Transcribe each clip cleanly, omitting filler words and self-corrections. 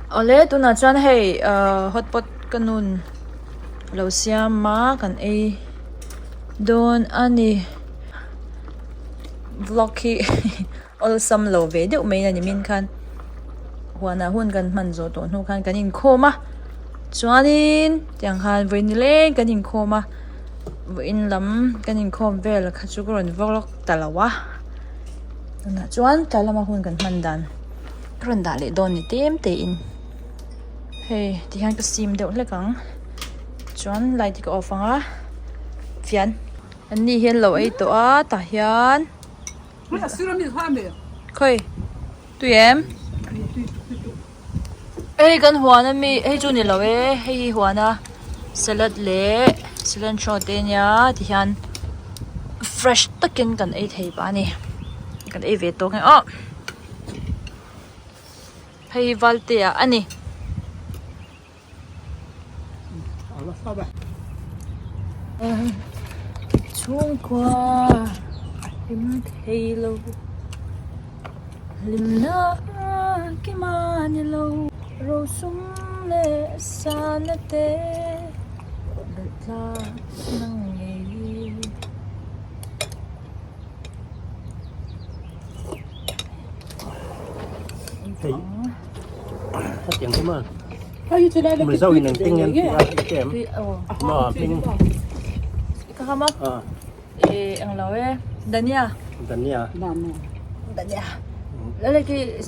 Awle tunah chuan hei ahh hotpot ka nun lo siam a kan ei dawn a ni vlog hi awlsam lo ve deuh mai a ni min khan huanah hun kan hman zawh tawh hnu khan kan inkhawm a chuanin tiang khan vawiin nileng kan inkhawm a vawiin lam kan inkhawm vel kha chu ka rawn vlog ta lo a tunah chuan tlai lama hun kan hman dan ka rawn dah leh dawn ni tlem te in hei tihian ka sim deuh hlek ang chuan light hi ka off ang a fian an ni hian lo ei tawh a tah hian khawi tui em hei kan huan ami hei chu ni lo e hei hi huan a salad leh cilantro te ania tihian fresh takin kan ei thei pah a ni kan ei ve tawk ang aw. Hei hi Valtea a ni. Chhungkua a hlim thei lo hlimna kima ni lo rosum leh sana te belh tlak nang ngei. Hei hetiang hi maw Mizo in engtin nge an tih a hei te em maw hming ka ham a eh englo e dania dania dania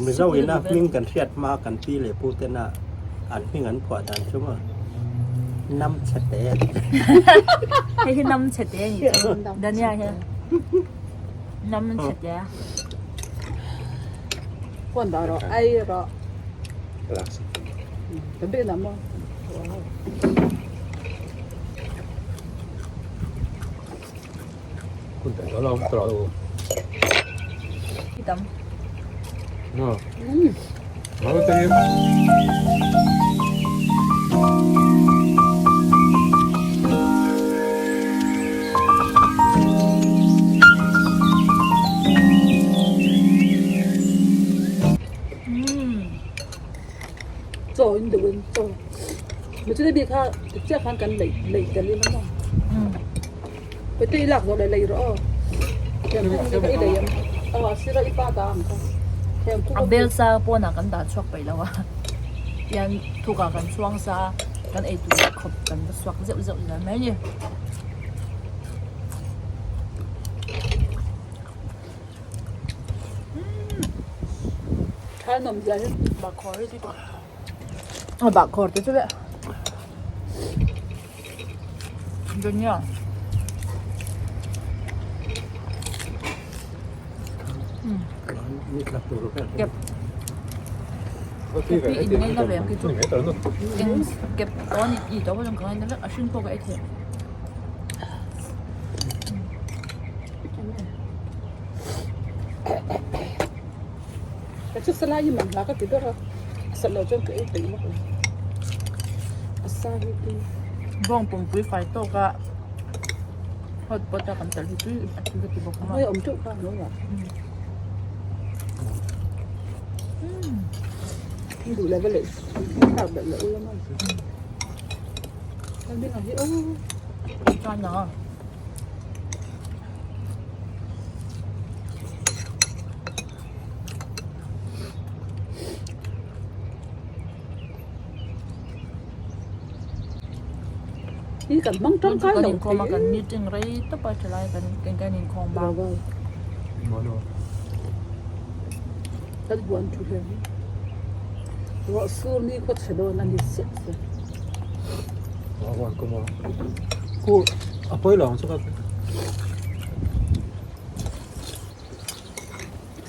Mizo in a hming kan hriat hma kan pi leh pu ten a an hming an phuah dan chu maw nam chhe te hei hi nam chhe te a nih chu dania hian nam chhe te a. A bel sa pawnah kan dah chhuak peih lo a tian thukah kan chhuang sa a kan ei tur khawp kan va chhuak zeuh zeuh zel mai a ni. Bahkhawr te chu le Dunia. Kep. Kep hi in ngei na ve ang khi chu. Eng kep tawn i tawh pawh chuan ka ngaina vek a hring pawh ka ei thei. Ka chu salai hi man hla ka ti ber a, a sat loh chuan ka ei peih vak lo. A sa hi tui. Bawng pumpui fai tawk a hot pot a kan telh hi tui a tui ka ti bawk a. Hei awm teuh kha hnuai ah. Hi duh leh va leh thlak belh leh ula mai. Kan beng ah hi aw. Chuan a. Hi kan hmang tangkai lo Kan inkhawm a kan meeting rei tawp a thalai kan kan inkhawm a. Kan huan thu hian ruah sur ni khaw chhe dawn a ni sek sek. A pawi lo ang chu ka.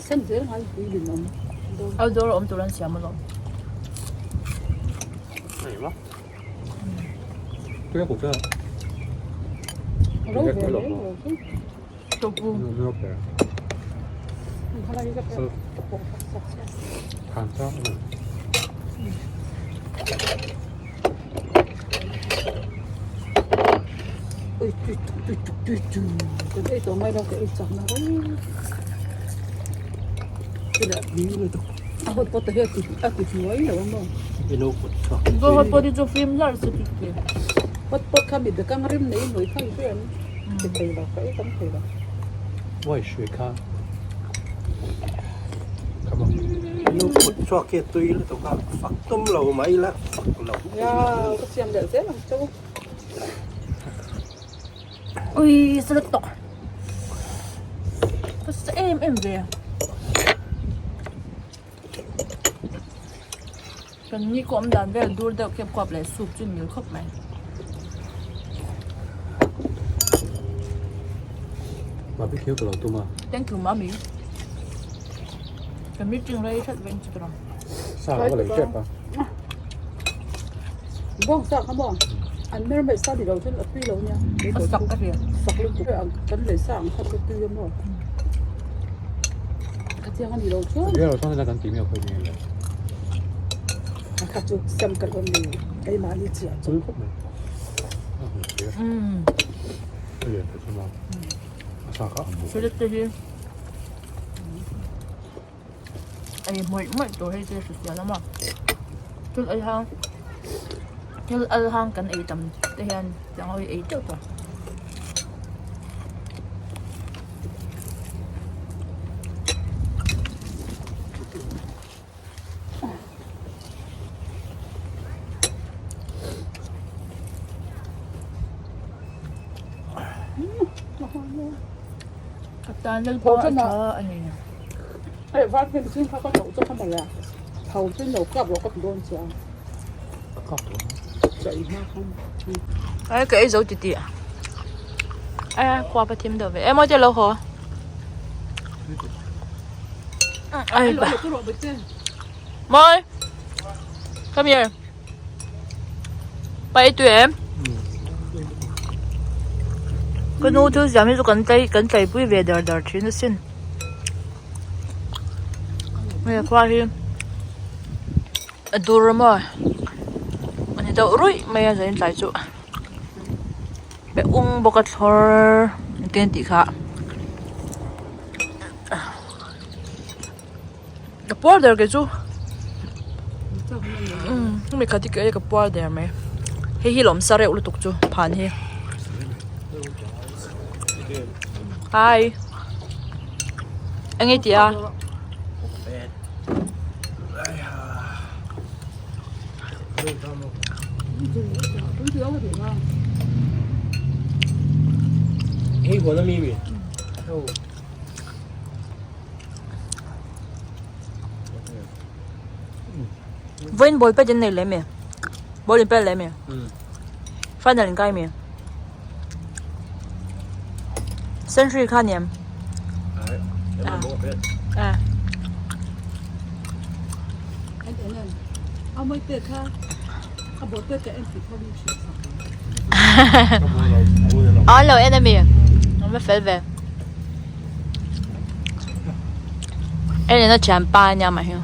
Sen zel ngai pui lin awm dawn. Outdoor a awm tur an siam alawm. Hei maw. Tui a kut a. Ro ve mai lo chu. Topu. Than ta. Ui tui tuk tui tuk tui tuk kan ei tawh mai lo ka ei chak na reng. A hot pot hi a ti hnuai lo a maw? I nu kut chhuak. Go hot pot hi chu fim hlarh se ti ti. Hot pot kha mi bekang rim nei hnuai kha i hria em? Ti thei lo, ka ei tam thei lo. Uai hrui kha. Come on. I nu kut chhuak hi a tui lutuk a, fak tum lo mai la, fak lo. Ya, ka siam leh zel ang chu. Ui sa lutuk. Ka sa em em ve. Kan ni kawm dan vel dur deuh kep kuap leh soup chu mil khawp mai. Barbecue ka lo tum a. Thank you mami. Kan meeting rei that veng chu tura. Sa ka lei tep a. Bawng sa kha maw? An mer mai sa ni lo chuan a tui lo nia. A sak ka hria. Sak lutuk kan lei sa ang kha chu tui a maw? Ka chiang a ni lo chuan. Rial lo chuan kan ti mi a khawi ni le. A kha chu sem ka rawn ni keimahni chiah chu. Tui khawp mai. A lian thei chu maw? A sa kha a mu. Salad te hi ei hmawih hmawih tur hei chu hrisel a maw thil al hang thil al hang kan ei tam te hian tiang ho hi ei teuh tawh. Ka tan lalpa a tha a ni. Hei var hnim chhung kha ka hlauh chu ka mawlh a, tho chu lo kap rawh ka ti dawn chiang. Ka kap tawh. Chaih hma khan. Ai ka ei zo ti tih. Ai khua pa thim deuh ve. Emaw te lo haw. Ai ba. Moi. Come here. Pa ei tui em? Ka nu thil siam hi chu kan tlai kan tlaipui ve dar dar thin asin. Hei khua hi a dur a maw a ni deuh ruih mai a zanin tlai chu pe ung bawk a thlawr engtin tih kha ka puar der kei chu hemi khat hi ka ei a ka puar der mai hei hi lawm sa reuh lutuk chu phan hi hi eng nge tih a. Vawiin ball pet in nei leh mi ball in pet leh mi final in kai mi century kha ni em a an lo en ami an va fel ve. En in a thianpa a nia mah hi.